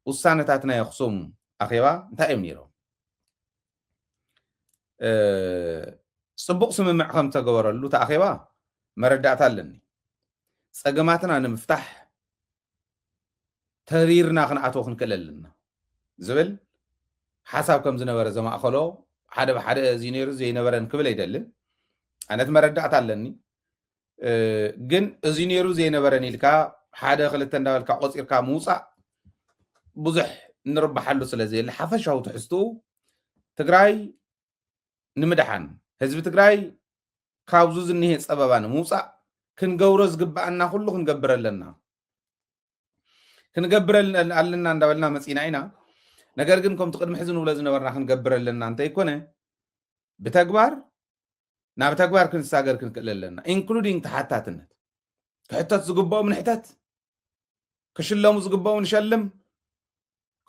ውሳነታት ናይ ኣኽሱም ኣኼባ እንታይ እዮም ነይሮም? ጽቡቕ ስምምዕ ከም ተገበረሉ እቲ ኣኼባ መረዳእታ ኣለኒ። ጸገማትና ንምፍታሕ ተሪርና ክንኣትዎ ክንክእል ኣለና ዝብል ሓሳብ ከም ዝነበረ ዘማእኸሎ ሓደ ብሓደ እዚ ነይሩ ዘይነበረን ክብል ኣይደልን። ኣነት መረዳእታ ኣለኒ። ግን እዚ ነይሩ ዘይነበረን ኢልካ ሓደ ክልተ እንዳበልካ ቆፂርካ ምውፃእ ብዙሕ ንርባሓሉ ስለ ዘየለ ሓፈሻዊ ትሕዝትኡ ትግራይ ንምድሓን ህዝቢ ትግራይ ካብዙ ዝኒሄ ፀበባ ንምውፃእ ክንገብሮ ዝግባኣና ኩሉ ክንገብር ኣለና። ክንገብር ኣለና እንዳበልና መፂና ኢና። ነገር ግን ከምቲ ቅድሚ ሕዚ ንብሎ ዝነበርና ክንገብር ኣለና እንተይኮነ ብተግባር ናብ ተግባር ክንሳገር ክንክእል ኣለና። ኢንክሉዲንግ ተሓታትነት። ክሕተት ዝግብኦም ንሕተት፣ ክሽለሙ ዝግብኦም ንሸልም፣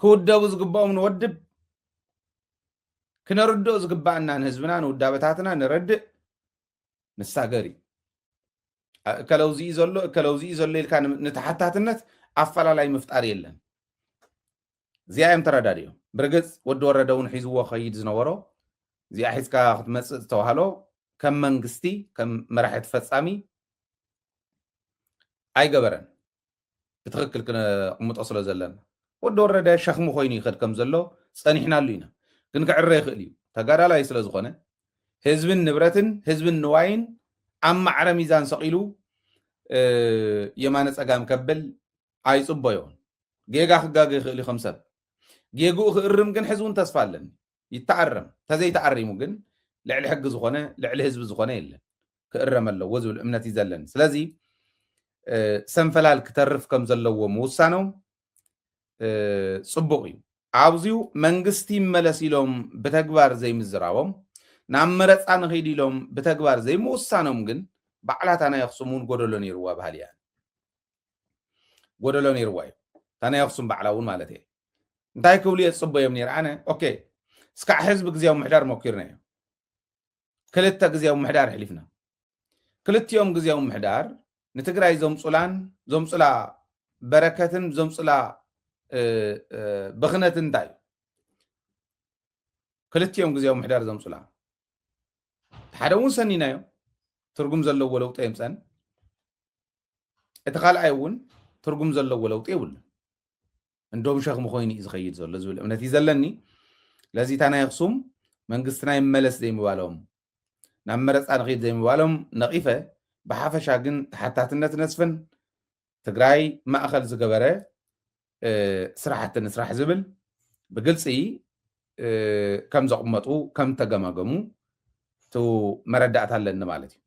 ክውደቡ ዝግብኦም ንወድብ፣ ክነርድኦ ዝግባኣና ንህዝብና ንውዳበታትና ንረድእ ንሳገር እዩ። እከለውዚ እዩ ዘሎ እከለውዚ እዩ ዘሎ ኢልካ ንተሓታትነት ኣፈላላይ ምፍጣር የለን። እዚኣ እዮም ተረዳድኦም። ብርግፅ ወዲ ወረደ እውን ሒዝዎ ከይድ ዝነበሮ እዚኣ ሒዝካ ክትመፅእ ዝተባህሎ ከም መንግስቲ ከም መራሒ ተፈፃሚ ኣይገበረን። ብትኽክል ክነቕምጦ ስለ ዘለና ወዲ ወረደ ሸኽሚ ኮይኑ ይኸድ ከም ዘሎ ፀኒሕናሉ ኢና። ግን ክዕረ ይኽእል እዩ። ተጋዳላይ ስለ ዝኾነ ህዝብን ንብረትን ህዝብን ንዋይን ኣብ ማዕረ ሚዛን ሰቒሉ የማነ ፀጋም ከብል ኣይፅበዮን። ጌጋ ክጋገ ይኽእል እዩ ከም ሰብ። ጌግኡ ክእርም ግን ሕዚ እውን ተስፋ ኣለኒ። ይተኣረም። ተዘይተኣሪሙ ግን ልዕሊ ሕጊ ዝኾነ ልዕሊ ህዝቢ ዝኾነ የለን። ክእረም ኣለዎ ዝብል እምነት እዩ ዘለኒ። ስለዚ ሰንፈላል ክተርፍ ከም ዘለዎ ምውሳኖም ፅቡቕ እዩ። ኣብዚኡ መንግስቲ ይመለስ ኢሎም ብተግባር ዘይምዝራቦም ናብ መረፃ ንኸይድ ኢሎም ብተግባር ዘይምውሳኖም ግን ባዕላታ ናይ ኣኽሱም እውን ጎደሎ ነይርዋ ባህል እያ። ጎደሎ ነይርዋ እዩ። እታ ናይ ኣኽሱም ባዕላ እውን ማለት እየ። እንታይ ክብሉ እየ ዝፅበዮም ነይረ ኣነ? ኦኬ እስካዕ ሕዝቢ ግዜያዊ ምሕዳር መኪርና እዮም። ክልተ ግዜያዊ ምሕዳር ኣሕሊፍና። ክልቲኦም ግዜያዊ ምሕዳር ንትግራይ ዘምፁላን ዘምፁላ በረከትን ዘምፁላ ብኽነት እንታይ እዩ? ክልቲኦም ግዜያዊ ምሕዳር ዘምፁላ ሓደ እውን ሰኒናዮ ትርጉም ዘለዎ ለውጢ የምፀን። እቲ ካልኣይ እውን ትርጉም ዘለዎ ለውጢ የብሉን። እንዶም ሸኽሚ ኮይኑ እዩ ዝኸይድ ዘሎ ዝብል እምነት እዩ ዘለኒ። ስለዚ እታ ናይ ኣኽሱም መንግስትና ይመለስ ዘይምባሎም ናብ መረፃ ንኸይድ ዘይምባሎም ነቒፈ ብሓፈሻ ግን ተሓታትነት ነስፍን ትግራይ ማእኸል ዝገበረ ስራሕቲ ንስራሕ ዝብል ብግልፂ ከም ዘቕመጡ ከም ተገማገሙ ቱ መረዳእታ ኣለኒ ማለት እዩ።